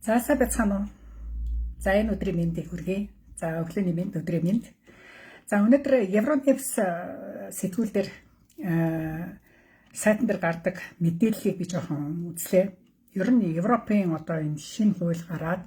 За, сайн байцгаана уу? За, энэ өдрийн мэндийг хүргэе. За, өглөөний мэнд, өдрийн мэнд. За, өнөөдөр Euronews сэтгүүл дээр сайтан дээр гардаг мэдээллийг би жоохон үзлээ. Ер нь Европын одоо энэ шинэ хууль гараад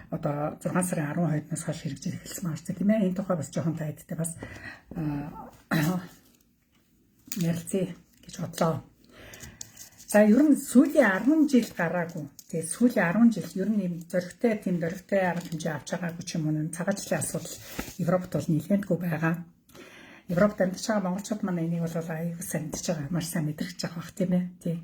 одоо 6 сарын 12-наас хойш хэрэгжиж эхэлсэн байна шүү, тийм ээ. Энэ тухай бас жоохон та хэдтэй бас ярилцъя гэж бодлоо. За, ер нь сүүлийн 10 жил гараагүй. Тэгээ сүүлийн 10 жил ер нь юм зоригтой, тийм дөрвтэй арга хэмжээ авч байгаагүй ч юм уу, цагаачлалын асуудал Европт бол нэлээдгүй байгаа. Европт амьдарч байгаа монголчууд маань энийг бол аягүй сайн мэдж байгаа, маш сайн мэдрэж байгаа бах, тийм ээ. Тий.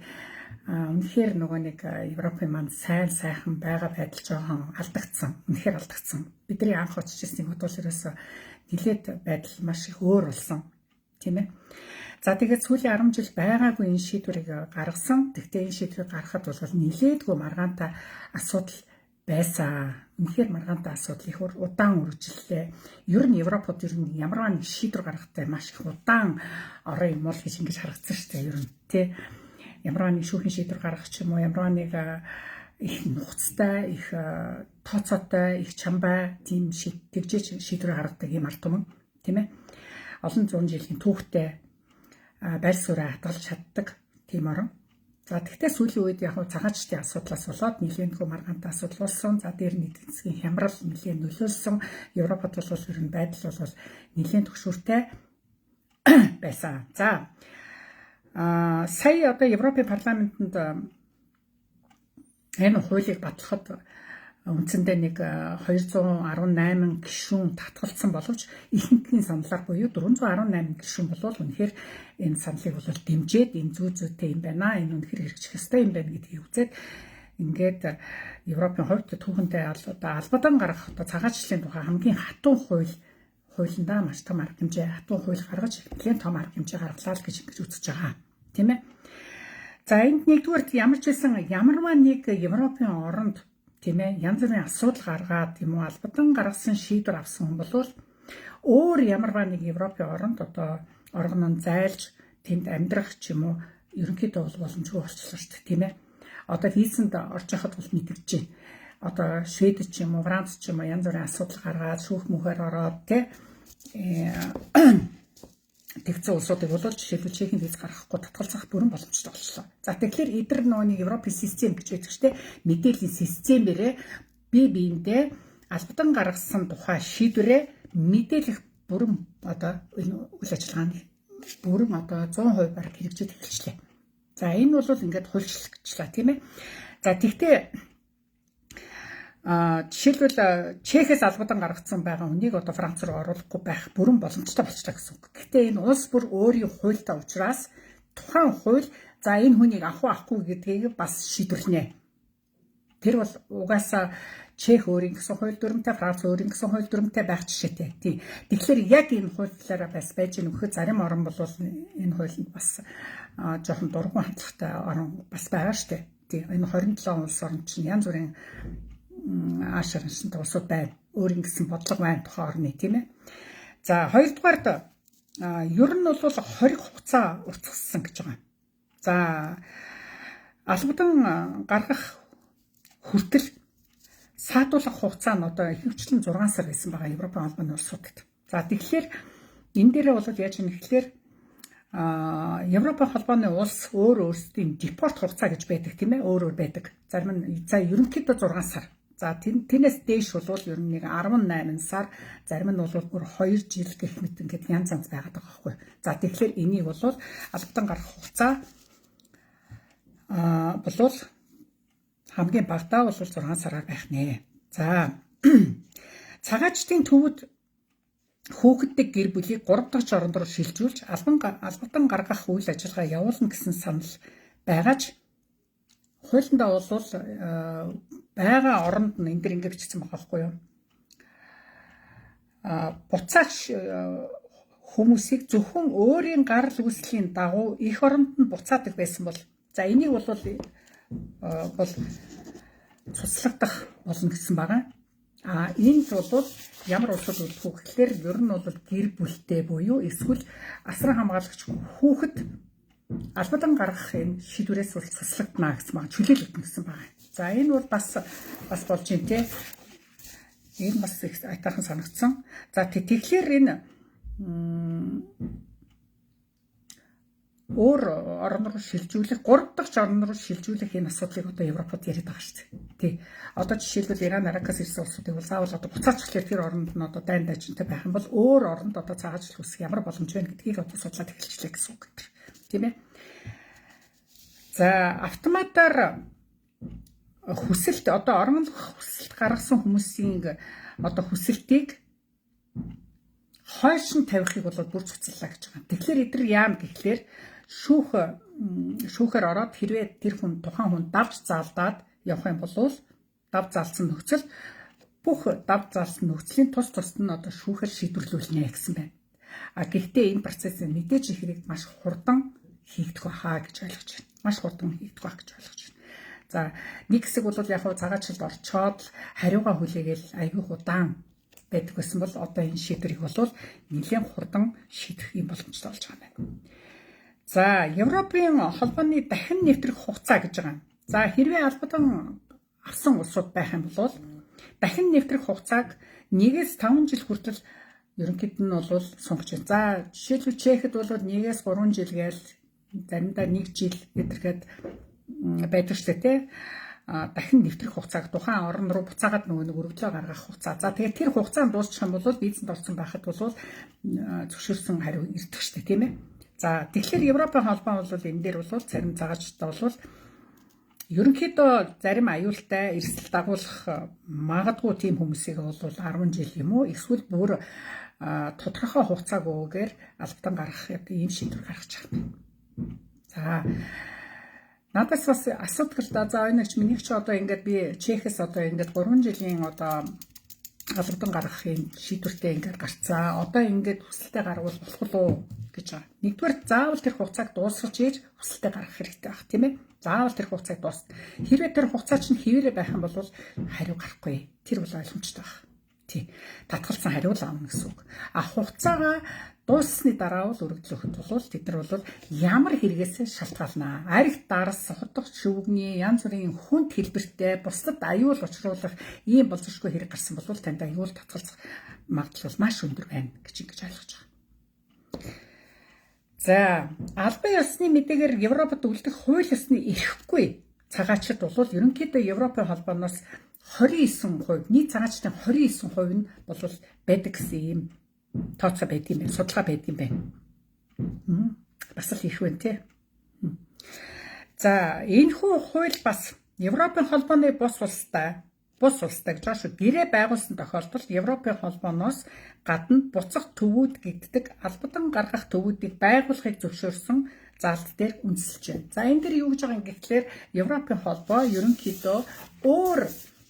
А үнэхээр нөгөө нэг Европын маань сайн сайхан байгаа байдал жоохон алдагдсан. Үнэхээр алдагдсан. Бидний анх очиж ирснийг бодвол ерөөсөө нэлээд байдал маш их өөр болсон. Тийм ээ. За, тэгээд сүүлийн 10 жил байгаагүй энэ шийдвэрийг гаргасан. Тэгтээ энэ шийдвэрийг гаргахад бол нилээдгүй маргаантай асуудал байсан. Үнэхээр маргаантай асуудал их удаан үргэлжлэлээ. Ер нь Европод ер нь ямарваа нэг шийдвэр гаргахтай маш их удаан орон юм бол гэж ингэж харагдсан шүү дээ. Ер нь тий. Ямарваа нэг шүүхийн шийдвэр гаргах ч юм уу, ямарваа нэг их нухацтай, их тооцоотой, их чамбай тийм тэгжээч шийдвэр гаргадаг юм ард түмэн, тийм ээ. Олон зуун жилийн түүхтэй, байр сууриа хадгалж чаддаг тийм орон. За, тэгтээ сүүлийн үед яг цагаачдын асуудлаас болоод нэлээнгүй маргаантай асуудал болсон. За, дээр нь эдийн засгийн хямрал нэлээн нөлөөлсөн. Европод бол ер нь байдал бол нэлээн түгшүүртэй байсан. За, сая одоо Европын парламентэнд энэ хуулийг батлахад үндсэндээ нэг 218 гишүүн татгалцсан боловч ихэнхийн саналаар буюу 418 гишүүн болвол үнэхээр энэ саналыг бол дэмжиж, энэ зүй зүйтэй юм байна. Энэ үнэхээр хэрэгжих ёстой юм байна гэдгийг үзээд ингээд Европын хувьд түүхэндээ одоо албадан гаргах одоо цагаачлалын тухай хамгийн хатуу хуулиндаа маш том арга хэмжээ, хатуу хууль гаргаж нэлээд том арга хэмжээ гаргалаа л гэж ингэж үзэж байгаа. Тийм ээ. За, энд нэгдүгээр ямар ч байсан ямарваа нэг Европын оронд, тийм ээ, янз бүрийн асуудал гаргаад тийм үү, албадан гаргасан шийдвэр авсан хүн бол өөр ямарваа нэг Европын оронд одоо оргон нь зайлж тэнд амьдрах ч юм уу ерөнхийдөө бол боломжгүй болчихлоо шүү дээ, тийм ээ. Одоо визэнд орж яхад бол мэдэгдэж байна. Одоо Швед ч юм уу, Франц ч юм уу янз бүрийн асуудал гаргаад шүүх мөхөр ороод, тий, тэгсэн улсуудыг бол жишээлбэл Чехийн виз гаргахгүй татгалзах бүрэн боломжтой болчихлоо. За, тэгэхээр эдгээр нөгөө нэг Европын систем гэж байдаг ч, мэдээллийн системээрээ бие биендээ албадан гаргасан тухай шийдвэрээ мэдээлэх бүрэн одоо энэ үйл ажиллагааны бүрэн одоо 100% бараг хэрэгжиж эхэлжлээ. За, энэ бол ингээд хуульчлагчлаа, тийм ээ. За, тэгтээ жишээлбэл Чехээс албадан гаргацсан байгаа хүнийг одоо Франц руу оруулахгүй байх бүрэн боломжтой болчихлоо гэсэн үг. Гэхдээ энэ улс бүр өөрийн хуультай учраас тухайн хууль за энэ хүнийг авах уу, авахгүй гэдгийг бас шийдвэрлэнэ. Тэр бол угаасаа Чех өөрийн гэсэн хууль дүрмтэй, Франц өөрийн гэсэн хууль дүрмтэй байх жишээтэй. Тий. Тэгэхээр яг энэ хуулиараа бас байж гэнэ гэхэд зарим орон бол энэ хуулинд бас жоохон дургуун хандлагатай орон бас байгаа штэ. Тий. Энэ 27 улс орн чинь янз бүрийн ааш араншинтай улсууд байна. Өөрийн гэсэн бодлого байна тухайн орны, тийм ээ. За, хоёрдугаард ер нь бол хориг хугацаа уртассан гэж байгаа. За, албадан гаргах хүртэл саадуулах хугацаа нь одоо ихэвчлэн 6 сар байсан байгаа Европын холбооны улсуудад. За, тэгэхээр энэ дээрээ бол яаж юм гэхлээр Европын холбооны улс өөр өөрсдийн депорт хугацаа гэж байдаг, тийм ээ, өөр өөр байдаг. Зарим нь за ерөнхийдөө 6 сар. За, тэрнээс дээш бол ер нь нэг 18 сар, зарим нь бол бүр 2 жил гэх мэт ингээд янз янз байгаад байгаа байхгүй. За, тэгэхээр энийг бол албадан гарах хугацаа болвол хамгийн багадаа бол 6 сараар байх нэ. За, цагаачдын төвд хүүхэдтэй гэр бүлийг 3 дахь оронд руу шилжүүлж албадан гаргах үйл ажиллагаа явуулна гэсэн санал байгаа ч хуулиндаа бол байгаа оронд нь энэ дэр ингэ бичсэн байгаа байхгүй юу? Буцаах хүмүүсийг зөвхөн өөрийн гарал үүслийн дагуу эх оронд нь буцаадаг байсан бол за энийг бол цуцлагдах болно гэсэн байгаа. А энд бол ямар улсад үлдэх үү гэхлээр ер нь бол гэр бүлтэй буюу эсвэл асран хамгаалагч хүүхэд Албадан гаргах энэ шийдвэрээс бол цуслагдана гэсэн байгаа, чөлөөлөгдөн гэсэн байгаа. За энэ бол бас бас болж юм те. Энэ бас их айтайхан санагдсан. За тэгэхээр энэ өөр орн руу шилжүүлэх, 3 дахь орн руу шилжүүлэх энэ асуудлыг одоо Европод яриад байгаа шүү дээ. Тий. Одоо жишээлбэл Иран, Аракаас ирсэн улсуудыг бол заавал одоо буцаачихлаар тэр оронд нь одоо дайн дайчинтай байх юм бол өөр оронд одоо цагаачлал үүсэх ямар боломж байна гэдгийг одоо судлаад эхэлчихлээ гэсэн үг гэдэг. Тийм ээ. За автоматар хүсэлт одоо оронлох хүсэлт гаргасан хүмүүсийн одоо хүсэлтийг хойш нь тавихыг бол бүр цуцлаа гэж байгаа. Тэгэхээр эдгээр яам гэхлээр шүүхээр ороод хэрвээ тэр хүн тухайн хүн давж заалдаад явах юм бол дав заалсан нөхцөл бүх дав заалсан нөхцөлийн тус тусад нь одоо шүүхээр шийдвэрлүүлнэ гэсэн байна. А гэхдээ энэ процесс мэдээж их хэрэг маш хурдан хийгдэх байхаа гэж ойлгож байна. Маш хурдан хийгдэх байх гэж ойлгож байна. За нэг хэсэг бол яг хуу цагаачлалд орчоод хариугаа хүлээгээл айгүй удаан байдаг байсан бол одоо энэ шийдвэрийг бол нэлээд хурдан шийдэх юм боломжтой болж байгаа юм байна. За Европын холбооны дахин нэвтрэх хугацаа гэж байгаа. За хэрвээ албадан авсан улсууд байх юм бол дахин нэвтрэх хугацааг 1-ээс 5 жил хүртэл ерөнхийд нь бол сунгаж байна. За жишээлбэл Чехэд бол 1-ээс 3 жил гээл заримдаа 1 жил гэтэрхэд байдаг шүү дээ, тий. Дахин нэвтрэх хугацааг тухайн орн руу буцаагаад нөгөө нэг өргөдлөө гаргах хугацаа. За тэгээд тэр хугацаанд дуусчих юм бол визэнд орсон байхад бол зөвшөөрсөн хариу ирдэг шүү дээ, тийм ээ. За тэгэхээр Европын холбоо бол энэ дээр бол зарим цагаачтай бол ерөнхийдөө зарим аюултай эрсдэл дагуулах магадгүй тийм хүмүүсийг бол 10 жил юм уу эсвэл бүр тодорхой хугацаагүйгээр албадан гаргах ийм шийдвэр гаргаж байгаа юм. За надаас бас асуудаг л да. За энэ ч миний ч одоо ингээд би Чехэс одоо ингээд 3 жилийн одоо албадан гаргах юм шийдвэртэй ингээд гарцаа. Одоо ингээд хүсэлтээ гаргавал болох уу гэж байгаа. Нэгдүгээр заавал тэр хугацааг дуусгаж ээж хүсэлтээ гаргах хэрэгтэй байх, тийм ээ. Заавал тэр хугацааг дуус. Хэрвээ тэр хугацаа чинь хэвээрээ байх юм бол хариу гарахгүй. Тэр бол ойлгомжтой байх. Тий. Татгалцсан хариу л авна гэсэн үг. А хугацаагаа дууссаны дараа бол өргөдлөхөд бол тэд нар бол ямар хэрэгээс шалтгаална. Арх дарс, худах шүгний янз бүрийн хүнд хэлбэртэй бусдад аюул учруулах ийм болзошгүй хэрэг гарсан бол танд аюул татгалзах магадлал маш өндөр байна гэж ингэж ойлгож байгаа. За, албан ёсны мэдээгээр Европод үлдэх хууль ёсны эрхгүй цагаачид бол ерөнхийдөө Европын холбооноос 29%, нийт цагаачдын 29% нь бол байдаг гэсэн ийм тооцоо байдаг юм байна, судалгаа байдаг юм байна. Бас л их байна тий. За, энэхүү хууль бас Европын холбооны бус улстай гэж байгаа шүү. Гэрээ байгуулсан тохиолдолд Европын холбооноос гадна буцах төвүүд гэддэг албадан гаргах төвүүдийг байгуулахыг зөвшөөрсөн заалт дээр үндэслэж байна. За энэ дээр юу гэж байгаа юм гэхлээр Европын холбоо ерөнхийдөө өөр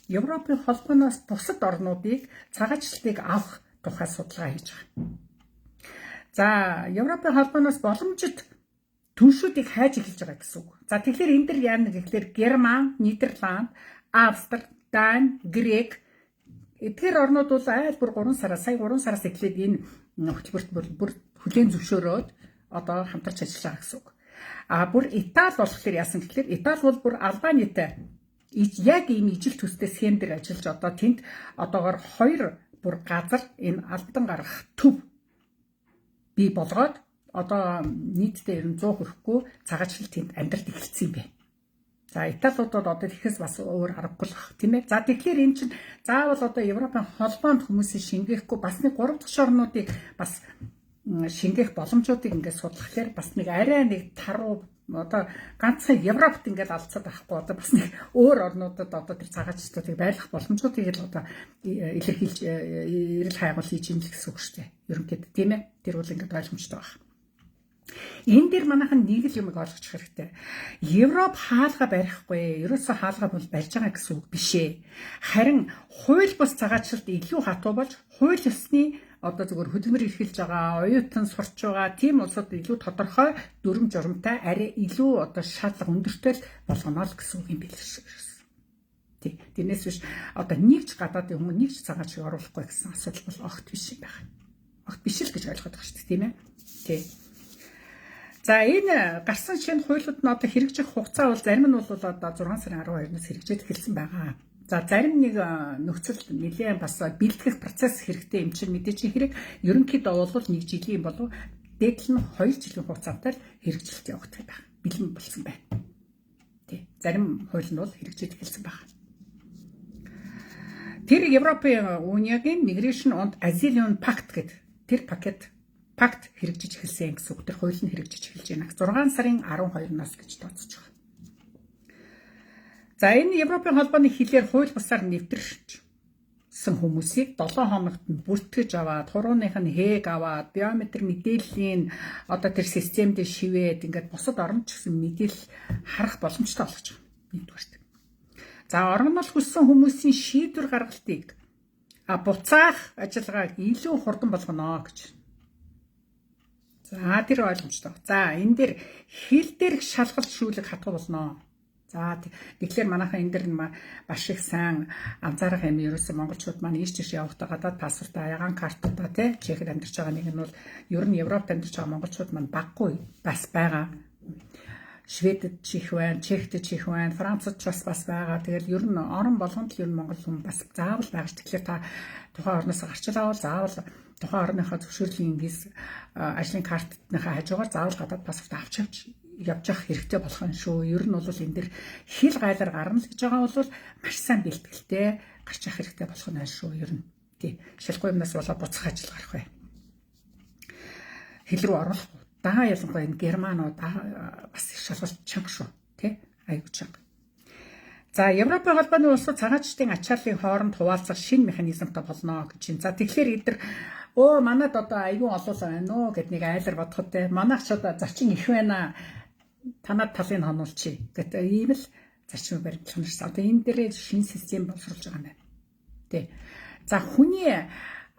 Европын холбооноос бусад орнуудыг цагаачлалтыг авах тухай судалгаа хийж байгаа. За Европын холбооноос боломжит түншүүдийг хайж эхэлж байгаа гэсэн үг. За тэгэхээр энэ дэр яана гэхлээр Герман, Нидерланд, Австри, Дани, Грек эдгээр орнууд бол айл бүр 3 сараас сая 3 сараас эхлээд энэ хөтөлбөрт бүр хүлээн зөвшөөрөөд одоо хамтарч ажиллаж байгаа гэсэн үг. А бүр Итали болохоор яасан гэхлээр Итали бол бүр Албанитай яг ийм ижил төстэй схем дээр ажиллаж одоо тэнд одоогор 2 бүр газар энэ албадан гаргах төв бий болгоод одоо нийтдээ ер нь 100 хүрэхгүй цагаачлал тэнд амьдрал эхэлсэн юм байна. За Италиудад одоо тэгэхээс бас өөр аргагүй л бах, тийм ээ. За тэгэхээр энэ чинь заавал одоо Европын холбоонд хүмүүсийг шингээхгүй бас нэг 3 дахь орнуудыг бас шингээх боломжуудыг ингээд судлахлаар бас нэг арай нэг таруу одоо ганцхан Европт ингээд алдсаад байхгүй одоо бас нэг өөр орнуудад одоо тэр цагаачтуудыг байлгах боломжуудыг л одоо илэрхийлж эрэл хайгуул хийж ийн л гэсэн үг шүү дээ. Ерөнхийдөө тийм ээ. Тэр бол ингээд ойлгомжтой байна. Энэ дээр манайхан нэг л юмыг ойлгочих хэрэгтэй. Европ хаалга барихгүй, ерөөсөө хаалга бол барьж байгаа гэсэн үг биш ээ. Харин хууль бус цагаачлалд илүү хатуу болж хууль ёсны одоо зөвхөн хөдөлмөр эрхэлж байгаа, оюутан сурч байгаа тийм улсууд илүү тодорхой дүрм журамтай арай илүү одоо шаардлага өндөртэй л болгоно л гэсэн үг юм билээ шүү. Тий. Тэрнээс биш одоо нэг ч гадаадын хүмүүс нэг ч цагаачлыг оруулахгүй гэсэн асуудал бол огт биш юм байна. Огт биш л гэж ойлгоод байгаа шүү дээ, тийм ээ. Тий. За, энэ гарсан шинэ хуулиуд нь одоо хэрэгжих хугацаа бол зарим нь бол одоо 6 сарын 12-наас хэрэгжиж эхэлсэн байгаа. За, зарим нэг нөхцөл нэлээд бас бэлтгэх процесс хэрэгтэй юм чинь мэдээж хэрэг. Ерөнхийдөө бол 1 жилийн болов дээд нь 2 жилийн хугацаатай хэрэгжилт явагдах байх. Бэлэн болсон байна. Тий. Зарим хууль нь бол хэрэгжиж эхэлсэн байна. Тэр Европын Union-ийн Migration and Asylum Pact гэдэг тэр пакет пакт хэрэгжиж эхэлсэн гэсэн үг. Тэр хууль нь хэрэгжиж эхэлж байна. 6 сарын 12-наас гэж тооцож байгаа. За, энэ Европын холбооны хилээр хууль бусаар нэвтэрсэн хүмүүсийг 7 хоногт нь бүртгэж аваад, хурууных нь хээг аваад, биометр мэдээллийн одоо тэр системд шивээд, ингээд бусад орон ч гэсэн мэдээлэл харах боломжтой болгож байгаа. Нэгдүгээрт. За, оргонол хүссэн хүмүүсийн шийдвэр гаргалтыг буцаах ажиллагааг илүү хурдан болгоно гэж. За, тэр ойлгомжтой. За, энэ дээр хил дээрх шалгалт шүүлэг хатуу болно. За, тэгэхээр манайхан энэ дэр маш их сайн анзаарах юм, ерөөсөө монголчууд маань ийш тийш явахдаа гадаад паспортаа, ягаан картуудаа, тий, Чехэд амьдарч байгаа нэг нь бол ер нь Европт амьдарч байгаа монголчууд маань баггүй бас байгаа. Шведэд ч их байна, Чехт ч их байна, Францад ч бас байгаа. Тэгэл ер нь орон болгонд л ер нь монгол хүн бас заавал байгаа ш. Тэгэхээр та тухайн орноос гарчлаа бол заавал тухайн орныхоо зөвшөөрлийн виз, ажлын картныхаа хажуугаар заавал гадаад паспорт авч авч явж явах хэрэгтэй болох юм шүү. Ер нь бол энэ дэр хил гайлар гарна л гэж байгаа бол маш сайн бэлтгэлтэй гарч явах хэрэгтэй болох нь шүү. Ер нь. Тий. Шилгүй юмнаас болоод буцах ажил гарах бай. Хил рүү оруулах. Даа ялангуяа энэ германууд бас их шалгалт чанга шүү. Тий. Аюу чанга. За, Европын холбооны улсууд цагаачдын ачааллын хооронд хуваалцах шинэ механизмтай болно гэж чинь. За, тэгэхээр эдгээр манад одоо айгүй олоол байна уу гэд нэг айлар бодоход, те, манайх ч одоо зочин их байна, танад талыг хонуулчих гэдэг ийм л зарчим баримтлах нь шээ. Одоо энэ дээрээ шинэ систем боловсруулж байгаа юм байна. Тэ. За, хүний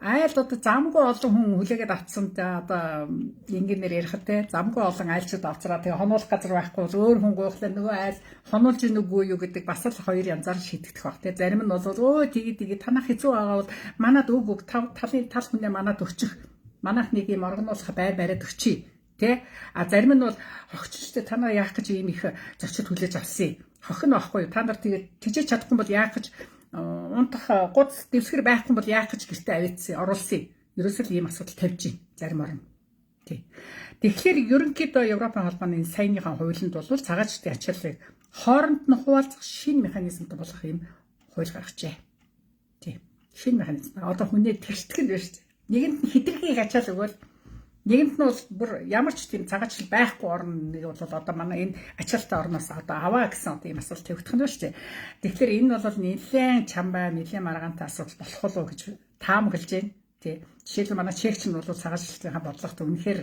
айл одоо замгүй олон хүн хүлээгээд авцсан, одоо энгийнээр ярихад, те, замгүй олон айлчууд авцраа, тэгээ хонуулах газар байхгүй бол өөр хүн гуйхлаа, нөгөө айл хонуулж ийн үгүй юу гэдэг бас л хоёр янзаар шийдэгдэх баг, те. Зарим нь бол тэгээ тэгээ танах хэцүү байгаа бол манад өг өг, талын тал хүнээ манад өчөх, манайх нэг юм оргинуулах байр бариад өчье, тэ. А зарим нь бол хогчтой, танаа яах гэж ийм их зочид хүлээж авсан, хохино байхгүй, та нар тэгээ тижээж чадахгүй бол яах гэж, унтах гуц дэвсгэр байхгүй бол яах гэж гэртээ авчихсан, оруулсан. Ерөөсөө л ийм асуудал тавьж байна зарим орн. Тий. Тэгэхээр ерөнхийдөө Европын холбооны энэ саяныхаа хуулинд бол цагаачдын ачааллыг хооронд нь хуваалцах шинэ механизмтай болох юм хууль гаргажээ. Тий. Шинэ механизм. Одоо хүнээ тэртгэх нь биш. Нэгэнд нь хэтэрхий ачаал өгөөл, нэгэнд нь бол бүр ямар ч тийм цагаачлал байхгүй орн нэг бол одоо манай энэ ачаалтай орноос одоо аваа гэсэн одоо ийм асуудал тавигдах нь шүү дээ. Тэгэхээр энэ бол нэлээд чамбай, нэлээд маргаантай асуудал болох болов гэж таамаглаж байна. Тий. Жишээлбэл, манай Чех чинь бол цагаачлалтынхаа бодлогот үнэхээр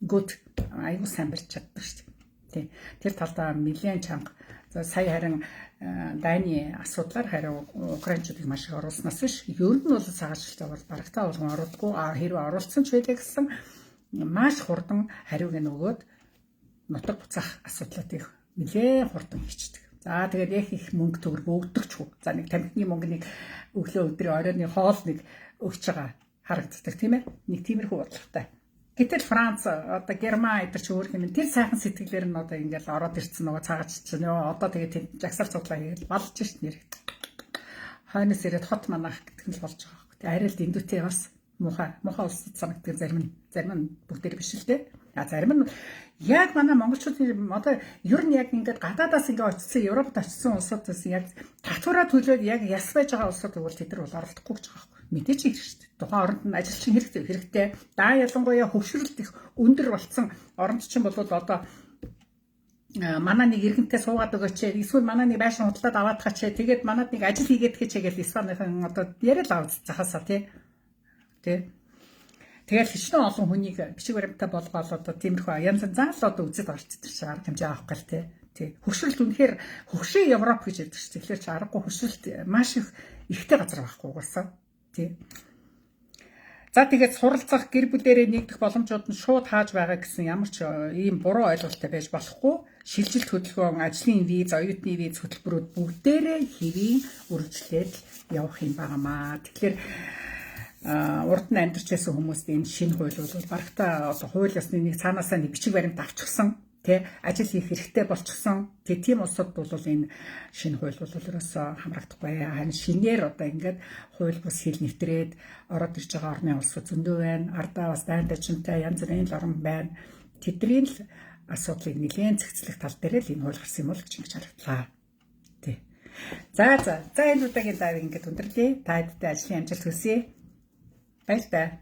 good, аюу сайн барьж чаддаг шүү дээ. Тий. Тэр талдаа нэлээд чанга. За, сая харин дайны асуудлаар харин украинчуудыг маш их оруулснаас биш, ер нь бол цагаачлалтай бол барагтаа болгон оруулдаггүй. А хэрвээ оруулсан ч байлаа гэсэн маш хурдан хариуг нь өгөөд нутаг буцаах асуудлуудыг нэлээд хурдан хийчдэг. За, тэгээд яг их мөнгө төгрөг өгдөг ч үү. За, нэг тамхины мөнгөнийг өглөө, өдрийн оройны хоол нэг өгч байгаа харагддаг, тийм ээ. Нэг тиймэрхүү бодлоготой. Гэтэл Франц, одоо Герман эдэр чи өөр юм. Тэр сайхан сэтгэлээр нь одоо ингээл ороод ирсэн нөгөө цагаач чинь ёо одоо тэгээд тэнд жагсаал цуглаа хийгээл балж шít нэр. Хойноос ирээд хот манах гэдэг нь л болж байгаа байхгүй. Арай л дэндүүтэй бас муухай муухай улсад санагддаг зарим нь бүгдээр биш л дээ. А зарим нь яг манай монголчуудын одоо ер нь яг ингээд гадаадаас ингээд очсон, Европт очсон улсууд бас яг татвараа төлөөд яг яс байж байгаа улсууд бол тэд нар бол оролдохгүй гэж байгаа байхгүй. Мэдээж хэрэг шүү дээ. Тухайн оронд нь ажилчин хэрэгтэй хэрэгтэй. Даа ялангуяа хөвшрөлт их өндөр болцсон оронд чинь бол одоо манай нэг иргэнтэй суугаад өгөөч, эсвэл манай нэг байшин худалдаад аваад хаач, тэгээд манад нэг ажил хийгээд гэж гээл Испанийн одоо яриа л аваад захаасаа, тий. Тий. Тэгэл хичнээн олон хүнийг бичиг баримттай болгоол одоо тиймэрхүү янз янз л одоо үзэл гарч ирж чинь арга хэмжээ авах гал, тий. Тий. Хөгшрөлт үнэхээр хөгшин Европ гэж ярьдаг шүү. Тэгэхээр чи аргагүй хөгшрөлт маш их ихтэй газар байхгүй угаасаа. Тий. За, тэгээд суралцах, гэр бүлээрээ нэгдэх боломжууд нь шууд хааж байгаа гэсэн ямар ч ийм буруу ойлголттой байж болохгүй. Шилжилт хөдөлгөөн, ажлын виз, оюутны виз хөтөлбөрүүд бүгдээрээ хэвийн үргэлжлээд явах юм байнамаа. Тэгэхээр Урд нь амьдарч байсан хүмүүст энэ шинэ хууль бол барагтаа одоо хууль ёсны нэг цаанаасаа нэг бичиг баримт авчихсан, тэ, ажил хийх хэрэгтэй болчихсон. Тэг тийм улсад бол энэ шинэ хууль бол ерөөсөө хамраагдахгүй. Харин шинээр одоо ингээд хууль бус хэл нэвтрээд ороод ирж байгаа орны улсууд зөндөө байна. Ардаа бас дайн дажинтай янз бүрийн л орн байна. Тэдний л асуудлыг нэлээд зэгцлэх тал дээр л энэ хууль гарсан юм бол гэж ингэж харагдлаа. Тий. За за. За, энэ удаагийн live ыг ингээд өндөрлөе. Та хэдтэй ажлын амжилт хүсье. Баярлалаа.